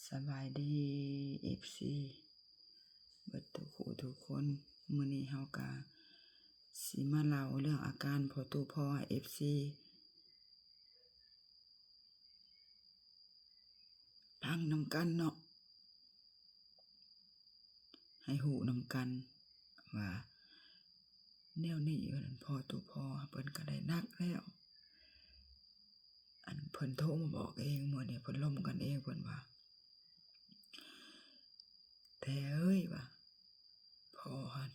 ສະບາຍດີ ເອັຟຊີ ເບິດທຸກຜູ້ທຸກຄົນ. ມື້ນີ້ເຮົາກະຊິມາເລົ່າເລື່ອງອາການພໍ່ຕູ້ພໍ່ໃຫ້ ເອັຟຊີ ຟັງນຳກັນເນາະ, ໃຫ້ຮູ້ນຳກັນວ່າແນວນີ້. ພໍ່ຕູ້ພໍ່ເພິ່ນກະໄດ້ໜັກແລ້ວ. ອັນເພິ່ນໂທມາບອກເອງ ມື້ນີ້ເພິ່ນລົມກັນເອງ ເພິ່ນວ່າ ແຕ່ເອີຍ ວ່າ ພໍ່ຫັ້ນ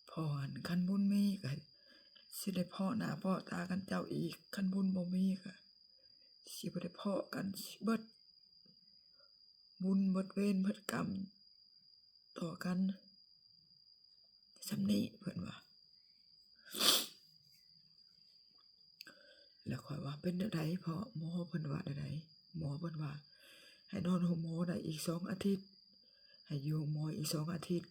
ພໍ່ຫັ້ນ ຄັນບຸນມີກະຊິໄດ້ພໍ້ໜ້າພໍ້ຕາກັນເຈົ້າອີກ, ຄັນບຸນບໍ່ມີກະຊິບໍ່ໄດ້ພໍ້ກັນ, ຊິເບິດບຸນເບິດເວນເບິດກຳຕໍ່ກັນ. ສ່ຳນີ້ ເພິ່ນວ່າ. ແລ້ວຂ້ອຍວ່າ ເປັນແນວໃດພໍ່? ໝໍເພິ່ນວ່າແນວໃດ? ໝໍເພິ່ນວ່າ ໃຫ້ນອນໂຮງໝໍໄດ້ອີກສອງອາທິດ, ໃຫ້ຢູ່ໂຮງໝໍອີກສອງອາທິດ.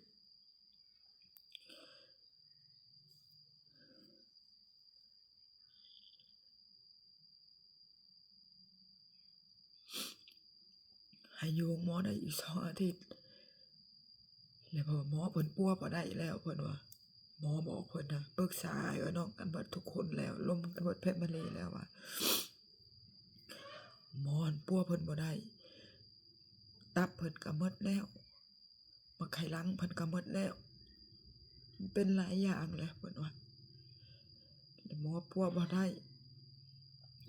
ໃຫ້ຢູ່ໂຮງໝໍໄດ້ອີກສອງອາທິດ ແລ້ວເພາະໝໍເພິ່ນປົວບໍ່ໄດ້ແລ້ວ ເພິ່ນວ່າ. ໝໍບອກເພິ່ນນະ ປຶກສາອ້າຍເອື້ອຍນ້ອງກັນເບິດທຸກຄົນແລ້ວ, ລົມກັນເບິດແຟມິລີແລ້ວວ່າ ໝໍຫັ້ນປົວເພິ່ນບໍ່ໄດ້, ຕັບເພິ່ນກະໝົດແລ້ວ. ໝາກໄຂ່ຫຼັງເພິ່ນກະໝົດແລ້ວ, ມັນເປັນຫຼາຍຢ່າງແຫຼະ ເພິ່ນວ່າ. ແລ້ວໝໍປົວບໍ່ໄດ້,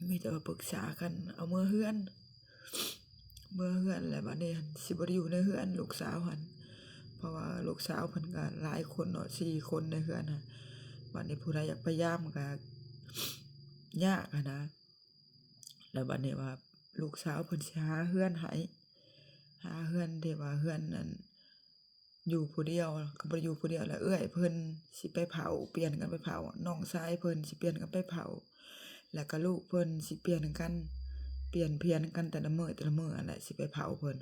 ມີແຕ່ວ່າປຶກສາກັນເອົາເມືອເຮືອນ, ເມືອເຮືອນ. ແລ້ວບາດນີ້ຫັ້ນ ຊິບໍ່ໄດ້ຢູ່ໃນເຮືອນລູກສາວຫັ້ນ ເພາະວ່າລູກສາວເພິ່ນກະຫຼາຍຄົນເນາະ, ສີ່ຄົນໃນເຮືອນຫັ້ນ. ບາດນີ້ຜູ້ໃດຢາກໄປຢາມກະຍາກຫັ້ນນະ. ແລ້ວບາດນີ້ວ່າລູກສາວເພິ່ນຊິຫາເຮືອນໃຫ້, ຫາເຮືອນທີ່ວ່າເຮືອນນັ້ນຢູ່ຜູ້ດຽວ, ກໍບໍ່ໄດ້ຢູ່ຜູ້ດຽວ. ແລ້ວເອື້ອຍເພິ່ນຊິໄປເຝົ້າ, ປ່ຽນກັນໄປເຝົ້າ, ນ້ອງຊາຍເພິ່ນຊິປ່ຽນກັນໄປເຝົ້າ, ແລ້ວກໍລູກເພິ່ນຊິປ່ຽນກັນ, ປ່ຽນພຽນກັນແຕ່ລະມື້ແຕ່ລະມື້ຫັ້ນແຫຼະ ຊິໄປເຝົ້າເພິ່ນ.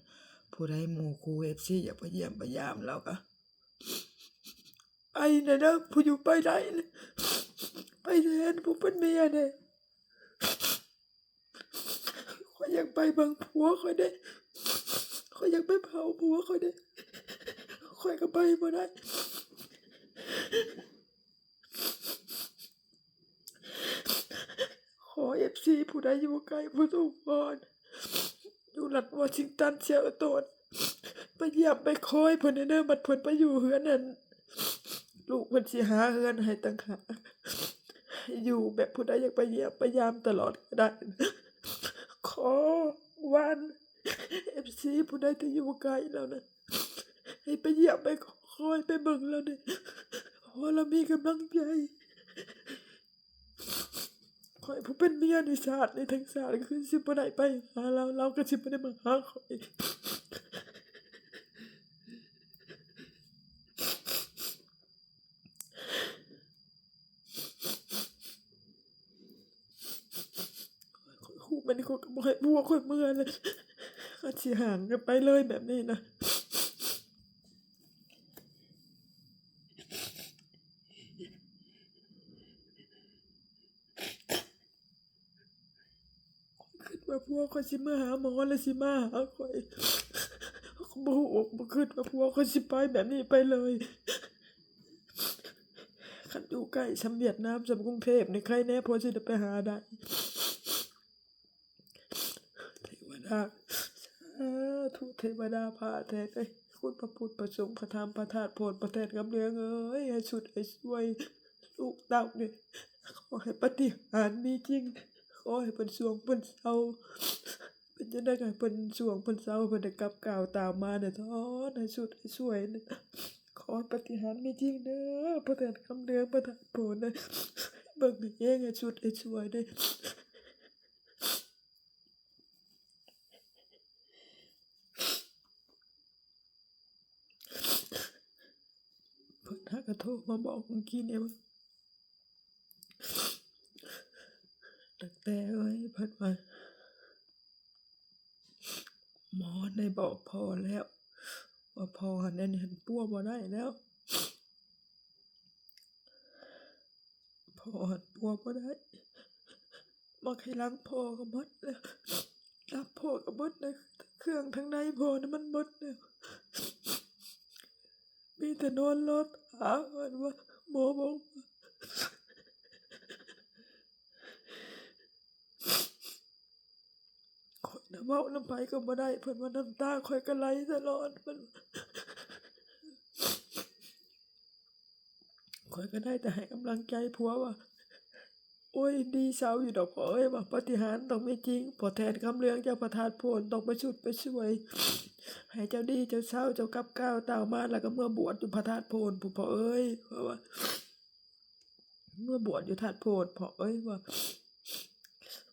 ຜູ້ໃດໝູ່ຄູ່ເອັຟຊີຢາກໄປຢ້ຽມໄປຢາມລາວກໍ ໄປແດ່ເດີ ຜູ້ຢູ່ໄປໄດ້ນະ ໄປແທນຜູ້ເປັນເມຍແດ່. ຂ້ອຍຢາກໄປເບິ່ງຜົວຂ້ອຍເດ້, ຂ້ອຍຢາກໄປເຝົ້າຜົວຂ້ອຍເດ້, ຂ້ອຍກໍໄປບໍ່ໄດ້. ຂໍເອັຟຊີຜູ້ໃດຢູ່ໄກບໍ່ທຸກບ່ອນ ຢູ່ລັດວໍຊິງຕັນ ເຊຍໂຕນ ໄປຢ້ຽມໄປຄອຍເພິ່ນແດ່ເດີ. ບັດເພິ່ນໄປຢູ່ເຮືອນນັ້ນ ລູກເພິ່ນຊິຫາເຮືອນໃຫ້ຕ່າງຫາກ, ໃຫ້ຢູ່ແບບຜູ້ໃດຢາກໄປຢ້ຽມໄປຢາມຕະຫຼອດກໍໄດ້. ຂໍວານເອັຟຊີຜູ້ໃດທີ່ຢູ່ໄກລາວນະ ໃຫ້ໄປຢ້ຽມໄປຄອຍໄປເບິ່ງລາວແດ່ ພໍລາວມີກຳລັງໃຈ. ຂ້ອຍຜູ້ເປັນເມຍໃນຊາດນີ້ທັງຊາດ ກໍຄືຊິບໍ່ໄດ້ໄປຫາລາວ, ລາວກໍຊິບໍ່ໄດ້ມາຫາຂ້ອຍ. ຂ້ອຍຮູ້ແມ່ນຂ້ອຍກໍບໍ່ໃຫ້ຜົວຂ້ອຍເມືອແຫຼະ, ຄັນຊິຫ່າງກັນໄປເລີຍແບບນີ້ນະ. ຄິດວ່າຜົວຂ້ອຍຊິມາຫາໝໍ ແລະ ຊິມາຫາຂ້ອຍ, ບໍ່ຮູ້ ບໍ່ຄິດວ່າຜົວຂ້ອຍຊິໄປແບບນີ້ໄປເລີຍ. ຄັນຢູ່ໃກ້ສ່ຳຫວຽດນາມ ສ່ຳກຸງເທບນີ້ ໃຄແດ່ ພໍຊິໄດ້ໄປຫາໄດ້. ເທວະດາ ສາທຸ ເທວະດາພາແທ້ເອີຍ, ຄຸນພະພຸດ ພະສົງ ພະທຳ ພະທາດ ພອນ ພະແທນຄຳເຫຼືອງເອີຍ, ໃຫ້ຊຸດໃຫ້ຊ່ວຍລູກເຕົ້ານີ້ ຂໍໃຫ້ປາຕິຫານມີຈິງ, ຂໍໃຫ້ເພິ່ນສວງເພິ່ນເຊົາ, ເປັນຈັ່ງໃດກໍໃຫ້ເພິ່ນສວງເພິ່ນເຊົາ, ເພິ່ນໄດ້ກັບກ່າວຕາມມາແນ່ທອນ, ໃຫ້ຊຸດໃຫ້ຊ່ວຍ. ຂໍໃຫ້ປາຕິຫານມີຈິງເດີ ພະແທນຄຳເຫຼືອງ ພະທາດ ພອນ, ເບິ່ງໃຫ້ແຍງ ໃຫ້ຊຸດໃຫ້ຊ່ວຍເດີ. ເພິ່ນຫາກະໂທມາບອກມື້ກີ້ນີ້ວ່າ ຕັກແຕ່ເອີຍ ເພິ່ນວ່າ ໝໍໄດ້ບອກພໍ່ແລ້ວວ່າ ພໍ່ຫັ້ນ ອັນນີ້ຫັ້ນປົວບໍ່ໄດ້ແລ້ວ. ພໍ່ຫັນປົວບໍ່ໄດ້ ມັກໃຫ້ຫຼັງພໍ່ກໍໝົດແລ້ວ ຫຼັງພໍ່ກໍໝົດແລ້ວ ເຄື່ອງທາງໃນພໍ່ນະມັນໝົດແລ້ວ ມີແຕ່ນອນລໍຖ້າ ເພິ່ນວ່າ ໝໍບອກວ່າ ຂ້ອຍນະເວົ້ານຳໃຜກໍບໍ່ໄດ້ ເພິ່ນວ່ານ້ຳຕາຂ້ອຍກໍໄຫຼຕະຫຼອດ ເພິ່ນ ຂ້ອຍກໍໄດ້ແຕ່ໃຫ້ກຳລັງໃຈຜົວວ່າ ໂອ້ຍ ດີເຊົາຢູ່ດອກພໍ່ເອີຍ ວ່າປາຕິຫານຕ້ອງມີຈິງ ພໍ່ແທນຄຳເຫຼືອງຈາກພະທາດໂພນຕ້ອງໄປຊຸດໄປຊ່ວຍ ໃຫ້ເຈົ້າດີເຈົ້າເຊົາ ເຈົ້າກັບກ້າວຕ່າວມາ ແລ້ວກໍເມືອບວດຢູ່ພະທາດໂພນພຸ້ນພໍ່ເອີຍ ເພາະວ່າ ເມືອບວດຢູ່ທາດໂພນພໍ່ເອີຍ ວ່າ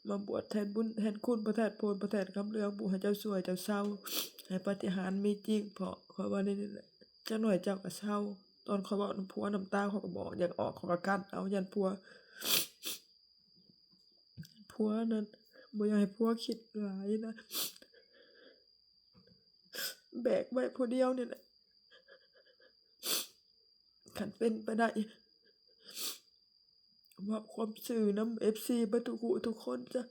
ມາບວດແທນບຸນແທນຄຸນພະທາດໂພນ ພໍ່ແທນຄຳເຫຼືອງ ຜູ້ໃຫ້ເຈົ້າຊ່ວຍເຈົ້າເຊົາ ໃຫ້ປາຕິຫານມີຈິງ ເພາະຂ້ອຍວ່າແນວນີ້ແຫຼະ ຈັກໜ້ອຍເຈົ້າກໍເຊົາ. ຕອນຂ້ອຍເວົ້ານຳຜົວ ນ້ຳຕາຂ້ອຍກໍບໍ່ຢາກອອກ ຂ້ອຍກໍກັ້ນເອົາ ຢ້ານຜົວ ຜົວນັ້ນ ບໍ່ຢາກໃຫ້ຜົວຄິດຫຼາຍນະ ແບກໄວ້ຜູ້ດຽວນີ້ແຫຼະ ຄັນເປັນໄປໄດ້ ເວົ້າຄວາມຊື່ນຳເອັຟຊີເບິດທຸກຜູ້ທຸກຄົນຈ້ະ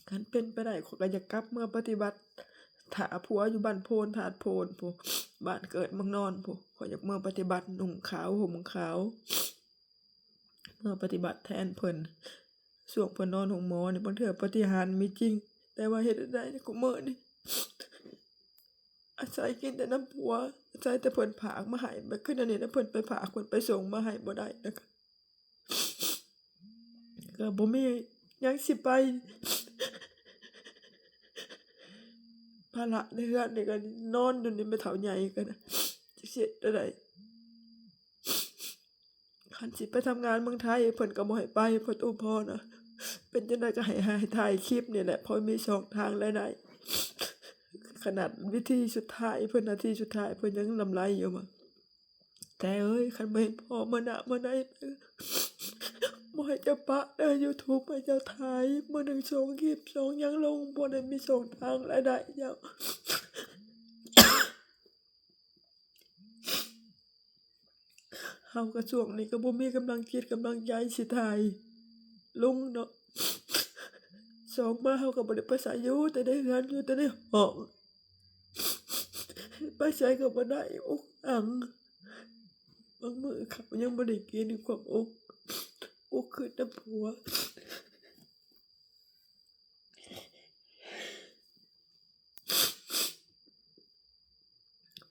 ຄັນເປັນໄປໄດ້ ຂ້ອຍກໍຢາກກັບເມືອປະຕິບັດຖ້າຜົວຢູ່ບ້ານໂພນທາດໂພນພຸ້ນ ບ້ານເກີດເມືອງນອນພຸ້ນ ຂ້ອຍຢາກເມືອປະຕິບັດນຸ່ງຂາວຫົ່ມຂາວ ເມືອປະຕິບັດແທນເພິ່ນ ຊ່ວງເພິ່ນນອນໂຮງໝໍນີ້ ບາງເທື່ອປາຕິຫານມີຈິງ ແຕ່ວ່າເຮັດໃດໆ ຄຸມື້ນີ້ ອາໄສກິນແຕ່ນຳຜົວ ອາໄສແຕ່ເພິ່ນຝາກມາໃຫ້ ແບບຄືແນວນີ້ນະ ເພິ່ນໄປຝາກ ເພິ່ນໄປສົ່ງມາໃຫ້ບໍ່ໄດ້ນະ ກໍບໍ່ມີຫຍັງຊິໄປ ພາລະໃນເຮືອນນີ້ກໍນອນຢູ່ນີ້ ແມ່ເຖົ້າໃຫຍ່ກໍນະ ຈັກຊິເຮັດແນວໃດ ຄັນຊິໄປທຳງານເມືອງໄທ ເພິ່ນກໍບໍ່ໃຫ້ໄປ ພໍ່ຕູ້ພໍ່ນະ ເປັນຈັ່ງໃດກໍໃຫ້ ໃຫ້ຖ່າຍຄລິບນີ້ແຫຼະ ພໍມີຊ່ອງທາງລາຍໄດ້ ຂະໜາດວິທີສຸດທ້າຍເພິ່ນ ນາທີສຸດທ້າຍເພິ່ນຍັງລຳໄລຢູ່ວ່າ ແຕ່ເອີຍ ຄັນບໍ່ເຫັນພໍ່ມື້ໜ້າມື້ໃນ ບໍ່ໃຫ້ເຈົ້າປະເດີ ຢູທູບໃຫ້ເຈົ້າຖ່າຍ ມື້ໜຶ່ງສອງຄລິບ ສອງຫຍັງລົງ ບໍ່ໄດ້ມີຊ່ອງທາງລາຍໄດ້ເຈົ້າ. ເຮົາກໍຊ່ວງນີ້ກໍບໍ່ມີກຳລັງຈິດກຳລັງໃຈຊິຖ່າຍລົງເນາະ ສອງມາເຮົາກໍບໍ່ໄດ້ໄປໃສ ຢູ່ແຕ່ໃນເຮືອນ ຢູ່ແຕ່ໃນຫ້ອງ ໄປໃສກໍບໍ່ໄດ້ ອົກອັ່ງ ບາງມື້ເຂົ້າຍັງບໍ່ໄດ້ກິນ ຄວາມອົກ ອົກຄຶດນຳຜົວ.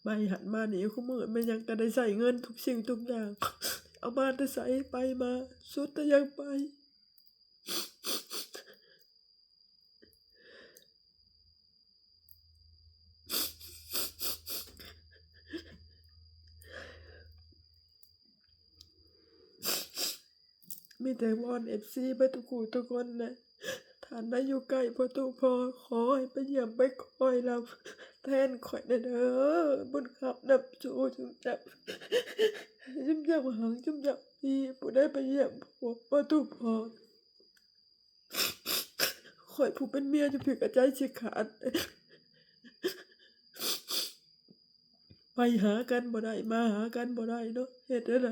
ໄປຫັ້ນມານີ້ ຄູ່ມື້ແມ່ນຫຍັງກໍໄດ້ໃຊ້ເງິນທຸກສິ່ງທຸກຢ່າງ ເອົາມາແຕ່ໃສ ໄປມາ ສຸດແຕ່ຢາກໄປ. ມີແຕ່ວອນເອັຟຊີເບິດທຸກຜູ້ທຸກຄົນນະ ທ່ານໃດຢູ່ໃກ້ພໍ່ຕູ້ພໍ່ ຂໍໃຫ້ໄປຢ້ຽມໄປຄອຍລາວແທນຂ້ອຍແດ່ເດີ ບຸນຄຳນຳສູ່ຊຸມເຈົ້າ ຊຸມເຈົ້າຫວັງ ຊຸມເຈົ້າດີ ຜູ້ໃດໄປຢ້ຽມພໍ່ຕູ້ພໍ່ ຂ້ອຍຜູ້ເປັນເມຍຢູ່ພີ້ກໍໃຈຊິຂາດ ໄປຫາກັນບໍ່ໄດ້ ມາຫາກັນບໍ່ໄດ້ເນາະ ເຮັດແນວໃດ?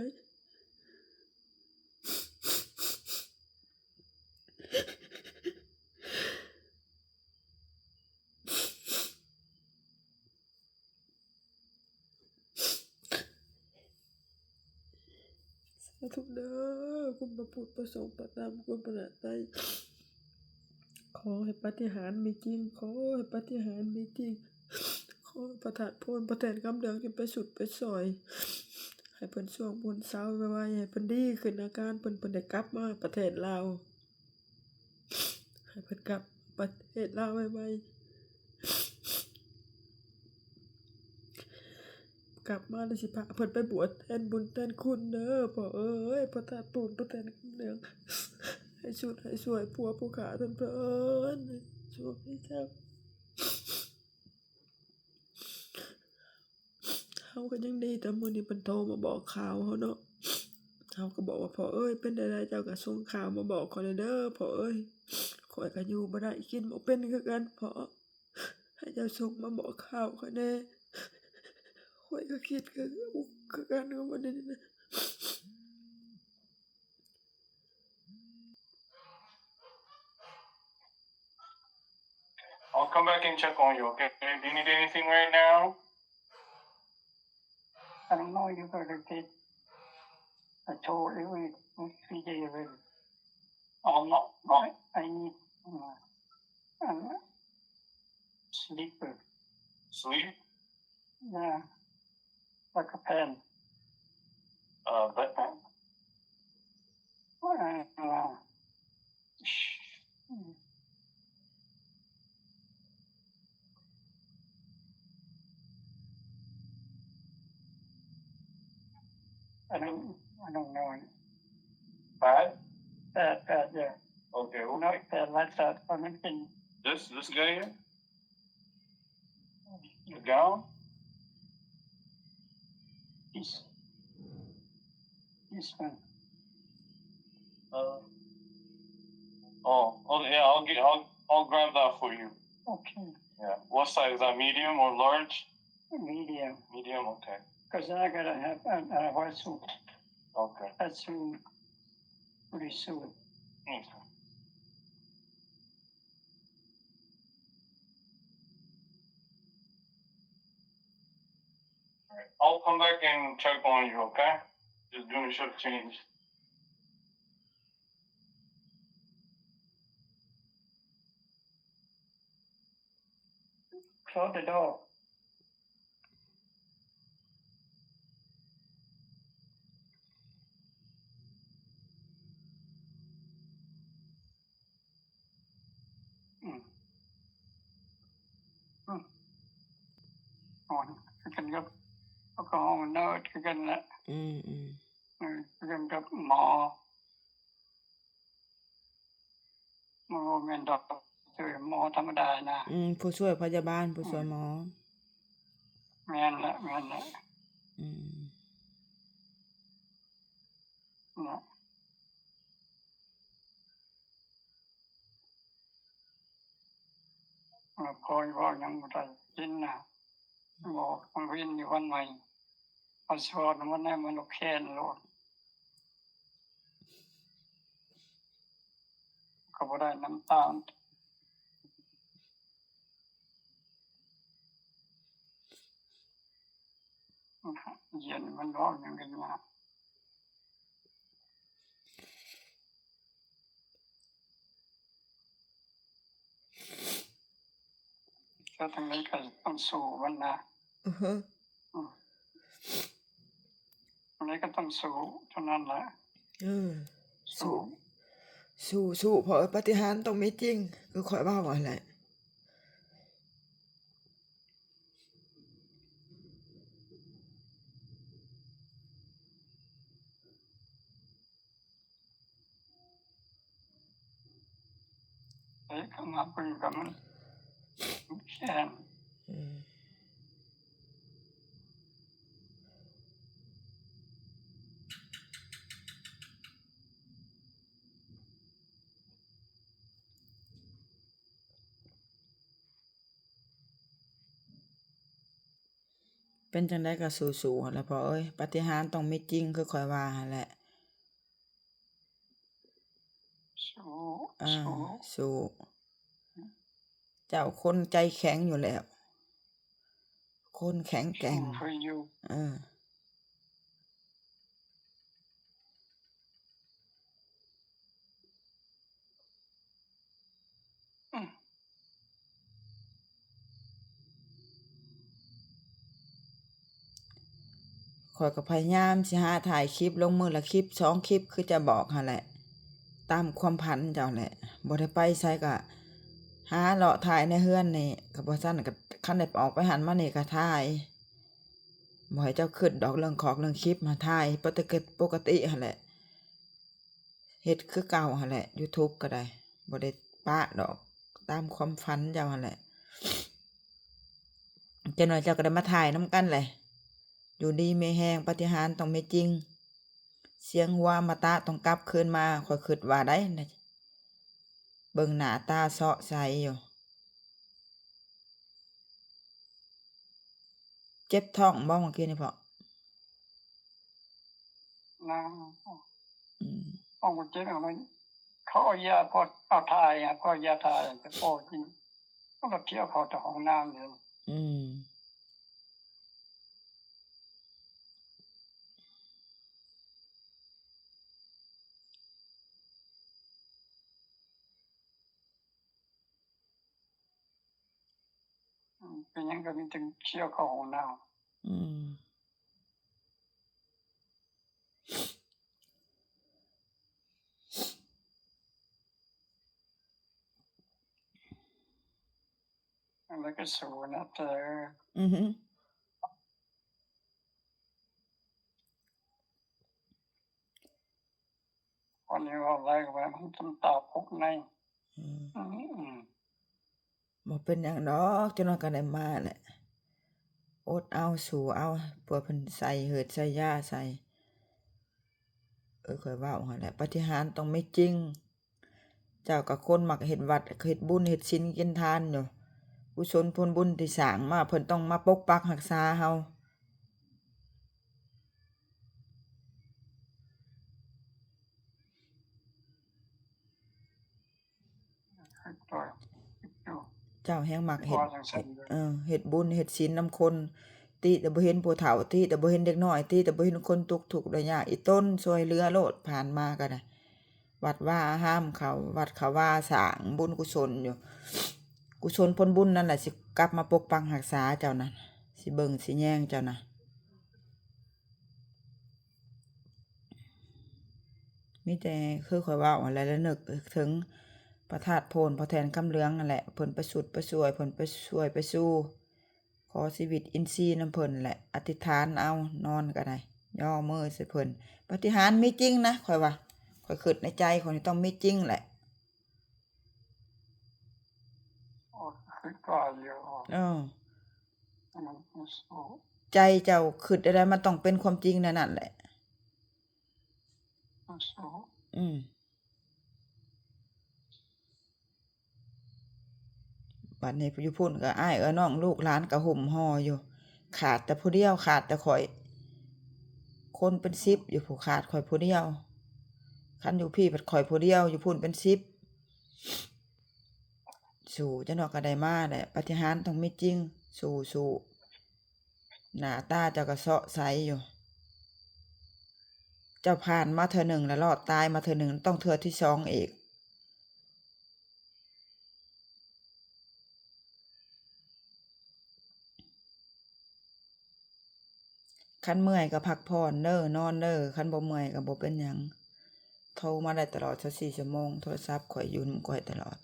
ສາທຸເດີ ຄຸນພະພຸດ ພະສົງ ພະທຳ ຄຸນພະນາໄຕ ຂໍໃຫ້ປາຕິຫານມີຈິງ ຂໍໃຫ້ປາຕິຫານມີຈິງ ຂໍໃຫ້ພະທາດໂພນ ພະແທນຄຳເຫຼືອງ ຈະໄປຊຸດໄປຊ່ອຍ ໃຫ້ເພິ່ນຊ່ວງພົ້ນເຊົາໄວໆ ໃຫ້ເພິ່ນດີຂຶ້ນອາການເພິ່ນ ເພິ່ນໄດ້ກັບມາປະເທດລາວ ໃຫ້ເພິ່ນກັບປະເທດລາວໄວໆ ກັບມາແລ້ວຊິພາເພິ່ນໄປບວດແທນບຸນແທນຄຸນເດີພໍ່ເອີຍ ພໍ່ທາດໂພນ ພໍ່ແທນຄຳເຫຼືອງ ໃຫ້ຊຸດໃຫ້ຊ່ວຍຜົວຜູ້ຂ້າທ່ານເພິ່ນ ຊ່ວຍເຈົ້າ. ເຮົາກໍຍັງດີ ແຕ່ມື້ນີ້ເພິ່ນໂທມາບອກຂ່າວເຮົາເນາະ ເຮົາກໍບອກວ່າ ພໍ່ເອີຍ ເປັນແນວໃດ ເຈົ້າກໍສົ່ງຂ່າວມາບອກຂ້ອຍແດ່ເດີ ພໍ່ເອີຍ ຂ້ອຍກໍຢູ່ບໍ່ໄດ້ ກິນບໍ່ເປັນຄືກັນ ພໍ່ ໃຫ້ເຈົ້າສົ່ງມາບອກຂ່າວຂ້ອຍແດ່ ຂ້ອຍກໍຄິດຄື ອຸກຄືກັນກັບມື້ນີ້ນະ. come back and check on you, okay? Do you need anything right now? I don't know, you gotta get, I told you, we, we figure you will. Oh, no, no, I need, uh, uh, sleeper. Sleep? Yeah, like a pen. Uh, bedpan? Uh, uh, I don't, I don't know. Pad? Pad, pad, yeah. Okay, okay. Not pad like that, but it's been this, this guy here? Down? This, this one. Uh, oh, oh, yeah, I'll get, I'll, I'll grab that for you. Okay. Yeah. What size? Is that medium or large? Medium. Medium, okay. 'Cause I gotta have a, a white suit. Okay. That's soon. Pretty soon. Okay. All right. I'll come back and check on you, okay? Just doing a shift change. Close the door. ອືມ ອືມ ຮ້ອນຄືກັນກັບ ແລ້ວກໍຫ້ອງເນີດຄືກັນແຫຼະ. ອືມໆ ເອີ ຄືກັນກັບໝໍ ໝໍບໍ່ແມ່ນດັອກເຕີ ໝໍທຳມະດານະ. ອືມ ຜູ້ຊ່ວຍພະຍາບານ ຜູ້ຊ່ວຍໝໍ. ແມ່ນລະ ແມ່ນລະ. ອືມ ນະ ເອີ ພໍ່ເວົ້າຫຍັງບໍ່ໄດ້ຍິນນະ. ບອກ ມັນວິນຢູ່ວັນໃໝ່ ພາສວອດມັນແນມມັນແຂນໂລດ ກໍບໍ່ໄດ້ນ້ຳຕານ ຢ້ຽນມັນເວົ້າຫຍັງກັນມາ. ແຕ່ຈັ່ງໃດກໍຕ້ອງສູ້ມັນນະ. ອືຮຶ ອືມ ຈັ່ງໃດກໍຕ້ອງສູ້ເທົ່ານັ້ນແຫຼະ. ເອີ ສູ້ ສູ້ ສູ້ ເພາະປາຕິຫານຕ້ອງມີຈິງ ຄືຂ້ອຍເວົ້າຫັ້ນແຫຼະ. ເອີ ເຂົ້າມາເບິ່ງກໍມັນແຂງ. ອືມ ເປັນຈັ່ງໃດກໍສູ້ໆຫັ້ນແຫຼະພໍ່ເອີຍ ປາຕິຫານຕ້ອງມີຈິງ ຄືຂ້ອຍວ່າຫັ້ນແຫຼະ. ສູ້ ອ່າ ສູ້ ສູ້ ເຈົ້າຄົນໃຈແຂງຢູ່ແລ້ວ ຄົນແຂງແກ່ງ ສູ້ເພື່ອຢູ່ ເອີ. ຂ້ອຍກໍພະຍາຍາມຊິຫາຖ່າຍຄລິບ ລົງມື້ລະຄລິບສອງຄລິບ ຄືຈະບອກຫັ້ນແຫຼະ ຕາມຄວາມຝັນເຈົ້າແຫຼະ. ບໍ່ໄດ້ໄປໃສກໍຫາເລາະຖ່າຍໃນເຮືອນນີ້ ກໍບໍ່ຊັ້ນກໍຄັນໄດ້ອອກໄປຫັ້ນມານີ້ກໍຖ່າຍ ບໍ່ໃຫ້ເຈົ້າຄິດດອກເລື່ອງຂອກເລື່ອງຄລິບ ມາຖ່າຍປົກກະຕິ ປົກກະຕິຫັ້ນແຫຼະ. ເຮັດຄືເກົ່າຫັ້ນແຫຼະ ຢູທູບກໍໄດ້ ບໍ່ໄດ້ປະດອກ ຕາມຄວາມຝັນເຈົ້າຫັ້ນແຫຼະ. ຈັກໜ້ອຍເຈົ້າກໍໄດ້ມາຖ່າຍນຳກັນແຫຼະ. ຢູ່ດີມີແຮງ ປາຕິຫານຕ້ອງມີຈິງ ສຽງຫົວອະມະຕະຕ້ອງກັບຄືນມາ ຂ້ອຍຄິດວ່າໄດ໋ ເບິ່ງໜ້າຕາເຊາະໃສຢູ່. ເຈັບທ້ອງບໍ່ມື້ກີ້ນີ້ພໍ່? ນາງ ອືມ ທ້ອງບໍ່ເຈັບ ເອົາໄວ້ ເຂົາເອົາຢາພໍ ເອົາຖ່າຍ ພໍຢາຖ່າຍ ແຕ່ພໍກິນ ກໍມາກ່ຽວເຂົ້າແຕ່ຫ້ອງນ້ຳນີ້. ອືມ. ອືມ ເປັນຫຍັງກໍມີແຕ່ກ່ຽວເຂົ້າຫ້ອງນ້ຳ. ອືມ. ອັນນັ້ນກໍສູ້ນະແຕ່ ອືຮຶ ຄົນນີ້ເວົ້າຫຼາຍກໍວ່າມັນຕົນຕາພວກໃນ. ອືມ ອືມ ບໍ່ເປັນຫຍັງດອກ ຈັກໜ້ອຍກໍໄດ້ມາແຫຼະ. ອົດເອົາ ສູ້ເອົາ ເພື່ອເພິ່ນໃສ່ເຫືອດໃສ່ຢາໃສ່. ເອີ ຂ້ອຍເວົ້າຫັ້ນແຫຼະ ປາຕິຫານຕ້ອງມີຈິງ. ເຈົ້າກໍຄົນມັກເຮັດວັດ ເຮັດບຸນ ເຮັດສິນກິນທານຢູ່. ກຸສົນຜົນບຸນທີ່ສ້າງມາ ເພິ່ນຕ້ອງມາປົກປັກຮັກສາເຮົາ. ເຈົ້າແຮ່ງມັກເຮັດ ເອີ ເຮັດບຸນເຮັດສິນນຳຄົນ. ຕິແຕ່ບໍ່ເຫັນຜູ້ເຖົ້າ ຕິແຕ່ບໍ່ເຫັນເດັກນ້ອຍ ຕິແຕ່ບໍ່ເຫັນຄົນຕົກທຸກໄດ້ຍາກ. ອີຕົນຊ່ວຍເຫຼືອໂລດ ຜ່ານມາກໍໄດ້. ວັດວາອາຮາມເຂົາ ວັດເຂົາວາສ້າງບຸນກຸສົນຢູ່. ກຸສົນຜົນບຸນນັ້ນແຫຼະ ຊິກັບມາປົກປັກຮັກສາເຈົ້ານະ ຊິເບິ່ງຊິແຍງເຈົ້ານະ. ມີແຕ່ຄືຂ້ອຍເວົ້າຫັ້ນແຫຼະ ລະນຶກເຖິງພະທາດໂພນ ພໍ່ແທນຄຳເຫຼືອງນັ້ນແຫຼະ ເພິ່ນໄປຊຸດໄປຊ່ວຍ ເພິ່ນໄປຊ່ວຍໄປຊູ ຂໍຊີວິດອິນຊີນຳເພິ່ນແຫຼະ ອະທິດຖານເອົາ ນອນກໍໄດ້ ຍໍມືໃສ່ເພິ່ນ. ປາຕິຫານມີຈິງນະ ຂ້ອຍວ່າ ຂ້ອຍຄິດໃນໃຈຂ້ອຍນີ້ຕ້ອງມີຈິງແຫຼະ. ເອີ ໃຈເຈົ້າຄິດແນວໃດ ມັນຕ້ອງເປັນຄວາມຈິງແນວນັ້ນແຫຼະ. ອືມ. ບັດນີ້ຢູ່ພຸ້ນກໍອ້າຍເອື້ອຍນ້ອງລູກຫຼານກໍຫຸ້ມຫໍ່ຢູ່ ຂາດແຕ່ຜູ້ດຽວ ຂາດແຕ່ຂ້ອຍ ຄົນເປັນສິບຢູ່ພຸ້ນ ຂາດຂ້ອຍຜູ້ດຽວ. ຄັນຢູ່ພີ້ພັດຂ້ອຍຜູ້ດຽວ ຢູ່ພຸ້ນເປັນສິບ. ສູ້ ຈັກໜ້ອຍກໍໄດ້ມາແຫຼະ ປາຕິຫານຕ້ອງມີຈິງ. ສູ້ໆ ໜ້າຕາເຈົ້າກໍເຊາະໃສຢູ່. ເຈົ້າຜ່ານມາເທື່ອໜຶ່ງແລ້ວ ລອດຕາຍມາເທື່ອໜຶ່ງ ຕ້ອງເທື່ອທີສອງອີກ. ຄັນເມື່ອຍກໍພັກຜ່ອນເດີ ນອນເດີ ຄັນບໍ່ເມື່ອຍກໍບໍ່ເປັນຫຍັງ. ໂທມາໄດ້ຕະຫຼອດຊາວສີ່ຊົ່ວໂມງ ໂທລະສັບຂ້ອຍຢູ່ນຳຂ້ອຍຕະຫຼອດ.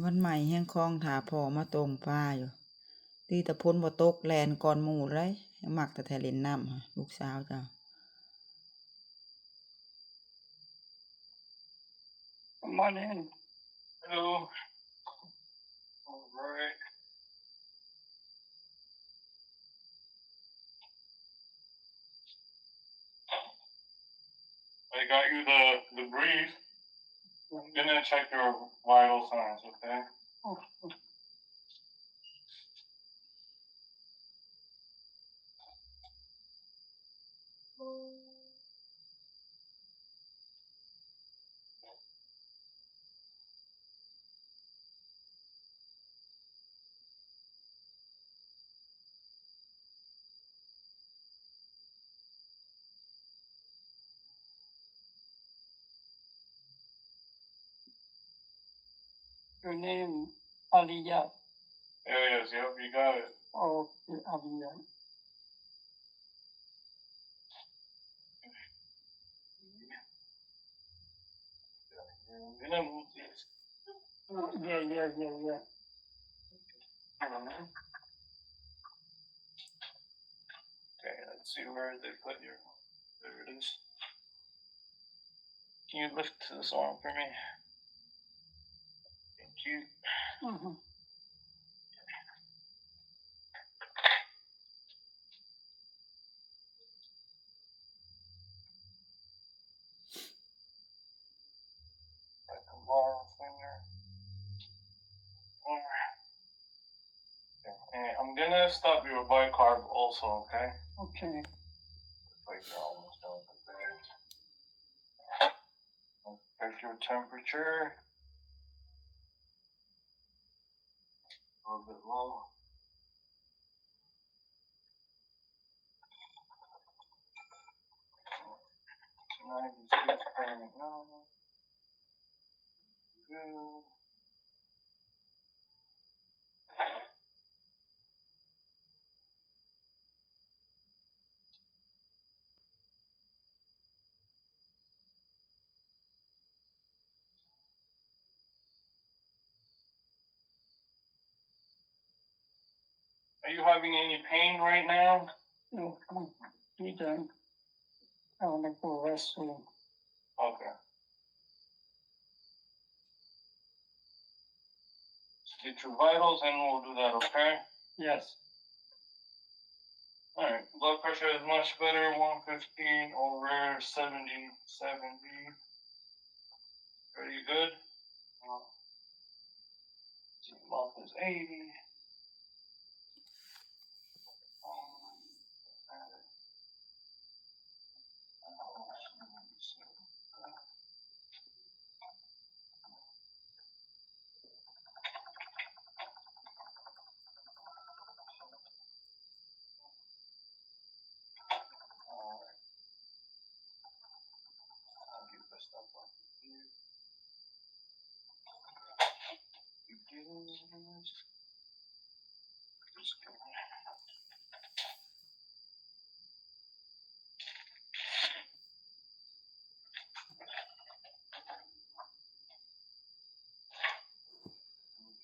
ວັນໃໝ່ແຮງຄອງຖ້າພໍ່ມາຕົງປາຢູ່ ດີແຕ່ຝົນບໍ່ຕົກ ແລ່ນກ່ອນໝູ່ເລີຍ. ມັກແຕ່ແທ້ຫຼິ້ນນ້ຳ ລູກສາວເຈົ້າ. Good morning. Hello. All right. I got you the, the brief. I'm gonna check your vital signs, okay? Your name, Aliyah. Yeah, yes, yep, you got it. Okay, Aliyah. Yeah, yeah, yeah, yeah. Okay, let's see where they put your, there it is. Can you lift this arm for me? Thank you. Mm-hmm. Like a long finger. And I'm gonna stop your bicarb also, okay? Okay. Looks like you're almost done with the bears. Check your temperature. A little bit low. Ninety-six point nine. Good. Are you having any pain right now? No, I'm pretty done. I wanna go rest soon. Okay. Let's get your vitals and we'll do that, okay? Yes. All right. Blood pressure is much better, one fifteen over seventy, seventy. Pretty good. Pulse is eighty.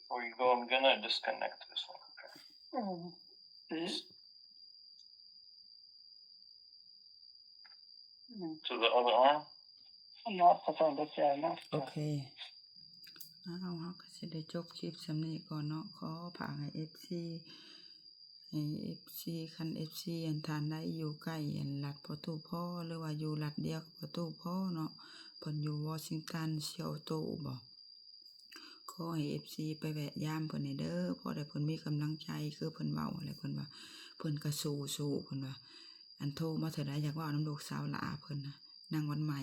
Before you go, I'm gonna disconnect this one, okay? Mm. This. To the other arm. ໂອເຄ ອ້າວ ເຮົາກະຊິໄດ້ຈົບຄລິບສ່ຳນີ້ກ່ອນເນາະ. ຂໍຝາກໃຫ້ເອັຟຊີ ໃຫ້ເອັຟຊີ ຄັນເອັຟຊີ ອັນ ທ່ານໃດຢູ່ໃກ້ ອັນ ລັດພໍ່ຕູ້ພໍ ຫຼືວ່າຢູ່ລັດດຽວກັບພໍ່ຕູ້ພໍເນາະ, ເພິ່ນຢູ່ວໍຊິງຕັນ ຊີແອດເທິລບໍ ຂໍໃຫ້ເອັຟຊີໄປແວະຢາມເພິ່ນແດ່ເດີ ພໍໄດ້ເພິ່ນມີກຳລັງໃຈ ຄືເພິ່ນເວົ້າຫັ້ນແຫຼະ ເພິ່ນວ່າເພິ່ນກະສູ້ໆ ເພິ່ນວ່າ ອັນໂທມາເທື່ອໃດຢາກເວົ້ານຳລູກສາວຫຼ້າເພິ່ນນະ ນາງວັນໃໝ່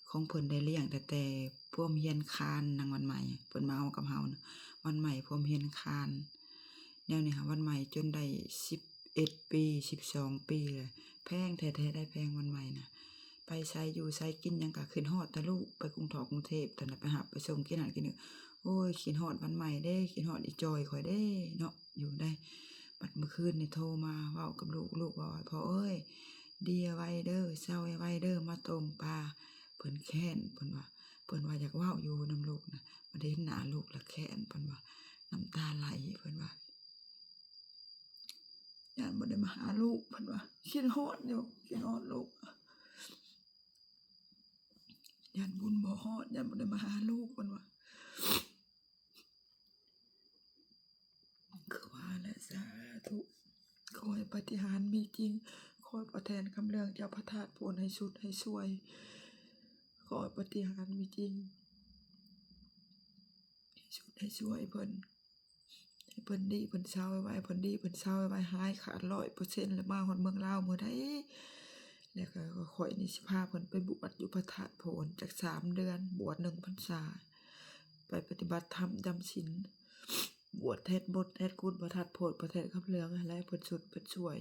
ຂອງເພິ່ນໄດ້ລ້ຽງຕັ້ງແຕ່ພວມຮຽນຄານ ນາງວັນໃໝ່ ເພິ່ນມາເວົ້າກັບເຮົານະ ວັນໃໝ່ພວມຮຽນຄານ ແນວນີ້ຫາ ວັນໃໝ່ຈົນໄດ້ສິບເອັດປີ ສິບສອງປີແລ້ວ ແພງແທ້ໆ ໄດ້ແພງວັນໃໝ່ນະ ໄປໃສຢູ່ໃສກິນຫຍັງກະຄິດຮອດແຕ່ລູກ ໄປກຸງຖອກກຸງເທບ ຕອນນັ້ນໄປຮັບໄປສົ່ງ ກິນນັ້ນກິນນີ້ ໂອ້ຍ ຄິດຮອດວັນໃໝ່ເດ້ ຄິດຮອດອີ່ຈ່ອຍຂ້ອຍເດ້ເນາະ ຢູ່ໄດ້. ບັດມື້ຄືນນີ້ໂທມາເວົ້າກັບລູກ ລູກເວົ້າວ່າ ພໍ່ເອີຍ ເດຍໄວເດີ ເຊົາໄວໆເດີ ມາຕົ້ມປາ ເພິ່ນແຄ້ນ ເພິ່ນວ່າ ເພິ່ນວ່າຢາກເວົ້າຢູ່ນຳລູກນະ ມາເຫັນໜ້າລູກລະແຄ້ນ ເພິ່ນວ່າ ນ້ຳຕາໄຫຼ ເພິ່ນວ່າ ຢ້ານບໍ່ໄດ້ມາຫາລູກ ເພິ່ນວ່າ ຄິດຮອດຢູ່ ຄິດຮອດລູກ ຢ້ານບຸນບໍ່ຮອດ ຢ້ານບໍ່ໄດ້ມາຫາລູກ ເພິ່ນວ່າ ຄືວ່າແຫຼະ ສາທຸ ຂໍໃຫ້ປາຕິຫານມີຈິງ ຂໍໃຫ້ພໍ່ແທນຄຳເຫຼືອງ ເຈົ້າພະທາດໂພນ ໃຫ້ຊຸດໃຫ້ຊ່ວຍ ຂໍໃຫ້ປາຕິຫານມີຈິງ ໃຫ້ຊຸດໃຫ້ຊ່ວຍເພິ່ນ ໃຫ້ເພິ່ນດີເພິ່ນເຊົາໄວໆ ເພິ່ນດີເພິ່ນເຊົາໄວໆ ຫາຍຂາດຮ້ອຍເປີເຊັນ ແລ້ວມາຮອດເມືອງລາວມື້ໃດ ແລ້ວກໍຂ້ອຍນີ້ຊິພາເພິ່ນໄປບວດຢູ່ພະທາດໂພນຈັກສາມເດືອນ ບວດໜຶ່ງພັນສາ ໄປປະຕິບັດທຳຈຳສິນ ບວດແທນບົດແທນຄຸນພະທາດໂພນ ພະແທນຄຳເຫຼືອງ ໃຫ້ເພິ່ນຊຸດເພິ່ນຊ່ວຍ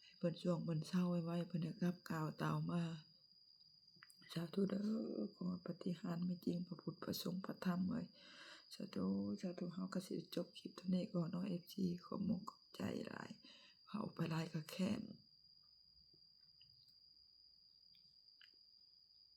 ໃຫ້ເພິ່ນຊ່ວງເພິ່ນເຊົາໄວໆ ເພິ່ນໄດ້ກັບກ່າວເຕົາມາ. ສາທຸເດີ ຂໍປາຕິຫານມີຈິງ ພະພຸດພະສົງພະທຳເອີຍ ສາທຸ ສາທຸ ເຮົາກໍຊິໄດ້ຈົບຄລິບເທົ່ານີ້ກ່ອນເນາະ ເອັຟຊີ ຂອບມຸກຂອບໃຈຫຼາຍ ເວົ້າໄປຫຼາຍກໍແຄ້ນ